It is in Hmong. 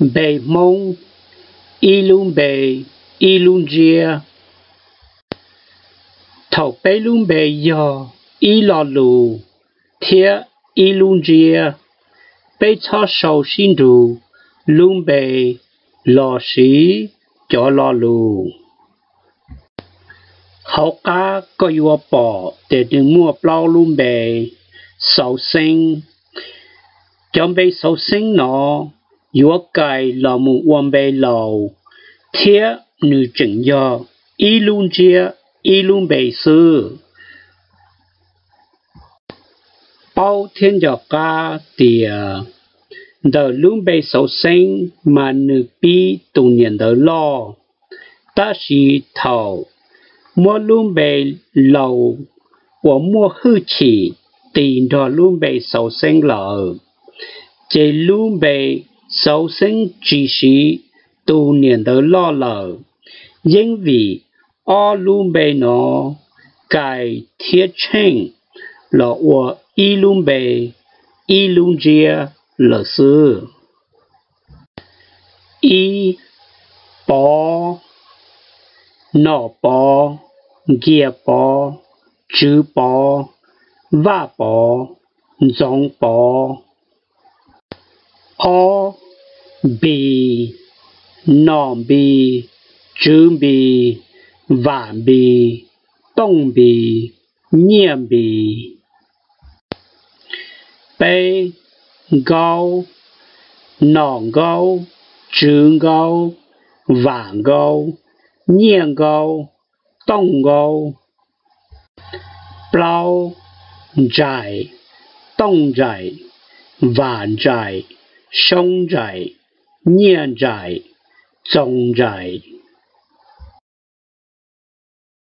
Npe Hmoob, ib lub npe, ib lub ntsiab. Thaum peb lub npe yog ib lo lus thiab ib lub ntsiab, peb txhob sau sib nrug lub npe los siv cov lo lus. Hauv qab koj yuav pom tias nws muaj plaub lub npe xauv xeeb. Cov npe xauv xeeb no yuav kais los mus ua npe laus, thiab nws tseem yog ib lub ntsiab ib lub npe xwb. Paub thiab nco qab tias ntawm lub npe xauv xeeb mas nws pib tus niam ntawv loj, tab sis thaum muab lub npe laus uas muaj hwj chim tis nrog lub npe xauv xeeb lawm, ces lub npe xauv xeeb tsis siv tus niam ntawv loj lawm, yeeb vim ob lub npe no kais thiab tsheej los ua ib lub npe ib lub ntsiab lawm xwb. Ib, Pov: Nom Pov, Nkias Pov, Tswv Pov, Vaj Pov, Ntxoov Pov. Ob, Npis: Nom Npis, Tswv Npis, Vam Npis, Tooj Npis, Nyiaj Npis. Peb, Nkaub: Nom Nkaub, Tswv Nkaub, Vam Nkaub, Nyiaj Nkaub, Tooj Nkaub. Plaub, Ntsais: Tooj Ntsais, Vam Ntsais, Soob Ntsais, Nyiaj Ntsais, Txoov Ntsais.